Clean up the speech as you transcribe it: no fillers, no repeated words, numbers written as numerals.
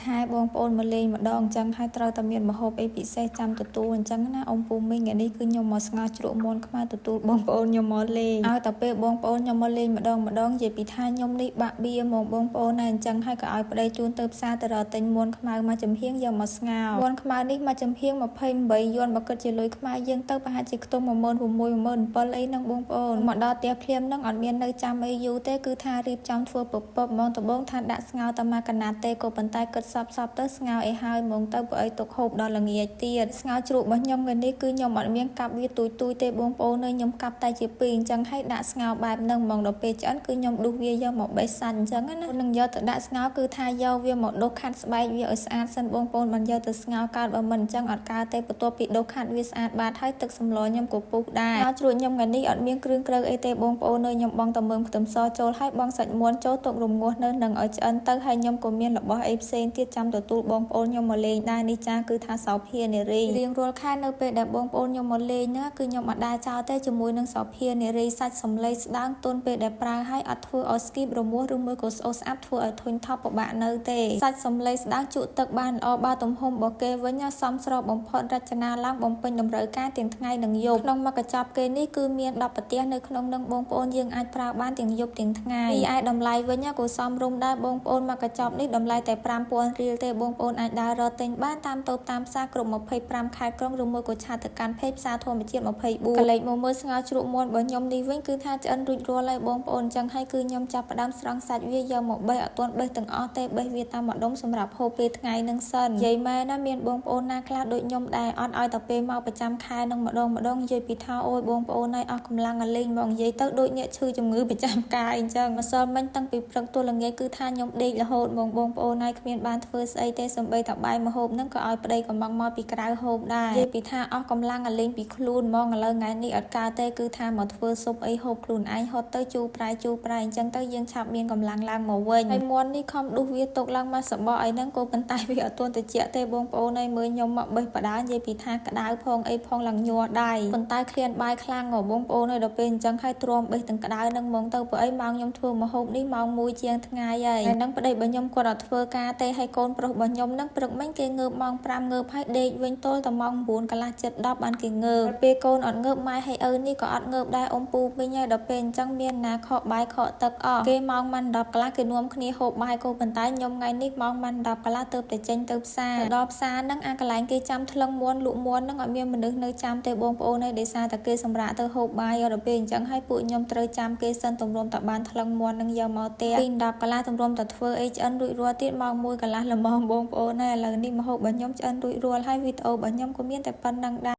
ខែបងប្អូនមកលេងម្ដងអញ្ចឹងហើយត្រូវតែមានម្ហូបអីពិសេសចាំទទួលអញ្ចឹងណាអ៊ំពូមីងថ្ងៃនេះគឺខ្ញុំមកស្ងោរជ្រក់មាន់ខ្មៅទទួលបងប្អូនខ្ញុំមកលេងឲ្យតែពេលបងប្អូនខ្ញុំមកលេងម្ដងម្ដងនិយាយពីថាខ្ញុំនេះបាក់បៀហ្មងបងប្អូនណាអញ្ចឹងហើយក៏ឲ្យប្តីជូនទៅផ្សារទៅរកទិញមាន់ខ្មៅមកចំហៀងយកមកស្ងោរមាន់ខ្មៅនេះមកចំហៀង28យួនបើគិតជាលុយខ្មែរយើងទៅប្រហែលជាខ្ទង់16000 17000អីហ្នឹងបងប្អូនមកដល់ផ្ទះភ្លាមហ្នឹងអត់មាននៅចាំអីយូរទេគឺថារៀបចំធ្វើពពកហ្មងដំបងថាដាក់ស្ងោរតែមួយកណាត់ទេក៏ប៉ុន្តែគិតសពសពទៅស្ងោរអីហើយហ្មងទៅព្រោះអីទុកហូបដល់ល្ងាចទៀតស្ងោរជ្រក់របស់ខ្ញុំថ្ងៃនេះគឺខ្ញុំអត់មានកាប់វាទូចទូចទេបងប្អូននៅខ្ញុំកាប់តែជាពីរអញ្ចឹងហើយដាក់ស្ងោរបែបហ្នឹងហ្មងដល់ពេលឆ្អិនគឺខ្ញុំដួសវាយកមកបេះសាច់អញ្ចឹងណានឹងយកទៅដាក់ស្ងោរគឺថាយកវាមកដុសខាត់ស្បែកវាឲ្យស្អាតសិនបងប្អូនបានយកទៅស្ងោរកើតបើមិនអញ្ចឹងអត់កើតទេបន្ទាប់ពីដុសខាត់វាស្អាតបាតហើយទឹកសម្លខ្ញុំក៏ពុះដែរស្ងោរជ្រក់ខ្ញុំថ្ងៃនេះអត់មានគ្រឿងក្រៅអីទេបងប្អូននៅខ្ញុំបងតែមើមខ្ទឹមសចូលហើយបងសាច់មាន់ចូលទុករងាស់នៅនឹងឲ្យឆ្អិនទៅហើយខ្ញុំក៏មានរបស់អីផ្សេងទៀតចាំទទួលបងប្អូនខ្ញុំមកលេងដែរនេះចាគឺថាសោភានារីរៀងរាល់ខែនៅពេលដែលបងប្អូនខ្ញុំមកលេងណាគឺខ្ញុំអត់ដែរចោលទេជាមួយនឹងសោភានារីសាច់សំឡីស្ដើងទន់ពេលដែលប្រើហើយអត់ធ្វើឲ្យស្គីបរមាស់ឬមួយក៏ស្អូស្អាប់ធ្វើឲ្យធុញថប់ពិបាកនៅទេសាច់សំឡីស្ដើងជក់ទឹកបានល្អបើទំហំរបស់គេវិញសមស្របបំផុតរចនាឡើងបំពេញតម្រូវការទាំងថ្ងៃនិងយប់ក្នុងមួយកញ្ចប់គេនេះគឺមាន10ប្រទេសនៅក្នុងនឹងបងប្អូនយើងអាចប្រើបានទាំងយប់ទាំងថ្ងៃរីឯតម្លៃវិញក៏សមរម្យដែរបងប្អូនមួយកញ្ចប់នេះតម្លៃតែ5000រៀលទេបងប្អូនអាចដើររកទិញបានតាមតូបតាមផ្សារគ្រប់25ខេត្តក្រុងឬមួយក៏chat ទៅកាន់ page ផ្សារធម្មជាតិ24កលេចមកមើលស្ងោរជ្រក់មាន់របស់ខ្ញុំនេះវិញគឺថាឆ្អិនរួចរាល់ហើយបងប្អូនអញ្ចឹងហើយគឺខ្ញុំចាប់ផ្ដើមស្រង់សាច់វាយកមកបេះអត់ទាន់បេះទាំងអស់ទេបេះវាតាមម្ដុំសម្រាប់ហូបពេលថ្ងៃនឹងសិននិយាយមែនណាមានបងប្អូនណាខ្លះដូចខ្ញុំដែរអត់ឲ្យតែពេលមកប្រចាំខែនឹងម្ដងម្ដងនិយាយពីថាអូយបងប្អូនហើយអស់កម្លាំងអាលេងមកនិយាយទៅដូចអ្នកឈឺជំងឺប្រចាំកាយអញ្ចឹងម្សិលមិញតាំងពីព្រឹកទល់ល្ងាចគឺថាខ្ញុំដេករហូតហ្មងបងប្អូនហើយគ្មានបានធ្វើស្អីទេសំបីតបាយម្ហូបហ្នឹងក៏ឲ្យប្តីកំងមកពីក្រៅហូបដែរនិយាយពីថាអស់កម្លាំងអាលេងពីខ្លួនហ្មងឥឡូវថ្ងៃនេះអត់កើតទេគឺថាមកធ្វើស៊ុបអីហូបខ្លួនឯងហត់ទៅជូរប្រែជូរប្រែអញ្ចឹងទៅយើងឆាប់មានកម្លាំងឡើងមកវិញហើយមាន់នេះខំដុសវាទុកឡើងមកសបកអីហ្នឹងក៏ប៉ុន្តែវាអត់ទាន់តិចទេបងប្អូនហើយមើលខ្ញុំមកបេះបដានិយាយពីថាក្តៅផងអីផងឡើងញ័រដៃប៉ុន្តែឃ្លានបាយខ្លាំងហ៎បងប្អូនហើយដល់ពេលអញ្ចឹងហើយទ្រាំបេះទាំងក្តៅហ្នឹងហ្មងទៅព្រោះអីម៉ោងខ្ញុំធ្វើម្ហូបនេះម៉ោង1ជាងថ្ងៃហើយហើយហ្នឹងប្តីរបស់ខ្ញុំគាត់អត់ធ្វើការទេហើយកូនប្រុសរបស់ខ្ញុំហ្នឹងព្រឹកមិញគេងើបម៉ោង5ងើបហើយដេកវិញទល់តែម៉ោង9កន្លះ7 10បានគេងើបពេលកូនអត់ងើបម៉ែហើយឪនេះក៏អត់ងើបដែរអ៊ំពូវិញហើយដល់ពេលអញ្ចឹងមានណាខកបាយខកទឹកអស់គេម៉ោងម៉ាន់10កន្លះគេនាំគ្នាហូបបាយក៏ប៉ុន្តែខ្ញុំថ្ងៃនេះម៉ោងម៉ាន់10កន្លះទៅតែចេញទៅផ្សារទៅដល់ផ្សារហ្នឹងអាកន្លែងគេចាំថ្លឹងមាន់លក់មាន់ហ្នឹងអត់មានមនុស្សនៅចាំទេបងប្អូនហើយដោយសារតែគេសម្រាប់ទៅហូបបាយដល់ពេលអញ្ចឹងហើយពួកខ្ញុំត្រូវចាំគេសិនទម្រាំតែបានថ្លឹងមាន់ហ្នឹងយកមកផ្ទះពី10កន្លះទម្រាំតែធ្វើអីឆ្អិនរួចរាល់ទៀតម៉ោង1កន្លះល្មមបងប្អូនហើយឥឡូវនេះម្ហូបរបស់ខ្ញុំឆ្អិនរួចរាល់ហើយវីដេអូរបស់ខ្ញុំក៏មានតែប៉ុណ្្នឹងដែរ។